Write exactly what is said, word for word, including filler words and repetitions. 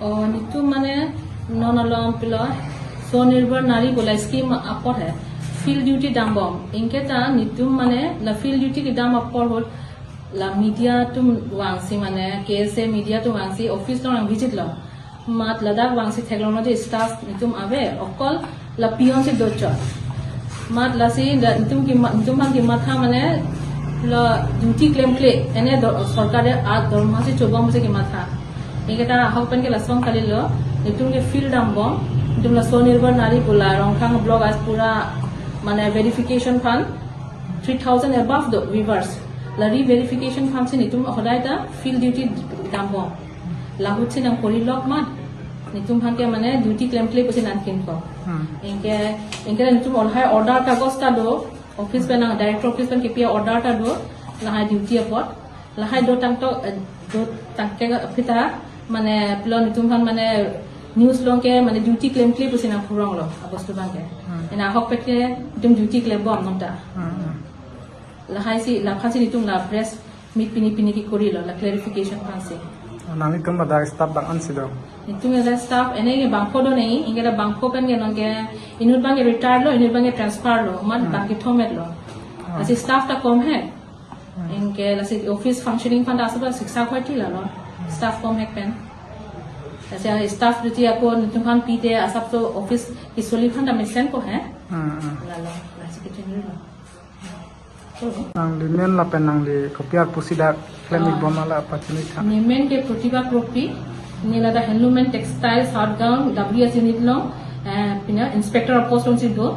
Oh, netum mane non along pilo Swanirbhar Nari pu la scheme apot he field duty dambom. Anke ta netum mane la field duty kedam apor ahut la media atum vangsi mane K S A media atum vangsi office along visit lo. Mat ladak vangsi theklonglo je staff netum ave, okol la peon si dochot. Mat lasi la netum ki ma-, netum aphan kematha mane la duty klemkle, ene do-, sorkar a dorma si chobom pusi kematha. Anke ta ahok pen ke lason kalilo, netum ke field dambom, netum la Swanirbhar Nari pu la Rongkhang block as pura mane verification aphan three thousand above do viewers. La re-verification aphan si netum hodai ta field duty dambom. Lahut si nangkori lok mat, netum aphan ke mane duty klemkle pusi nangkinpo. Hmm. Anke, anke netum lahai order kagos ta do, office pen nang director office pen kepi order ta do, lahai duty apot. Lahai dotang to, eh, dotang ke aphi ta, mane pilo netum aphan mane news along ke mane duty klemkle pusi nangpuronglo, abostu abang ke. Hmm. Ena ahok pen ke netum duty klembom non ta. Hmm, hmm. Lahai si, laphan si netum la press meet pini pini kekorilo, la clarification aphan si. Nanglitum ladak staff bang-an si do? Netum ladak staff ene ke bangpho do nai, anke la bangpho pen ke non ke inut abang ke retire lo, inut abang ke transfer lo, mat Hmm. bang kethom-et lo. Ah. Lasi staff ta kom he. Hmm. Anke lasi office functioning aphan ta asap siksa khoi thila lo. Staff kom hek pen. Lasi staff duty ako netum aphan pite asap to office kisoli aphan ta mesenpo he. Hmm, hmm. Lalo, lasi kethengri lo. Nangli men lapen nangli kopi apotsi dak klem Ah. ikbom ma la pachini tha? Ne men ke Pratibha Kropi, ne ladak Handloom and Textile South Gaon, W S unit along, eh, pina inspector of post along si do.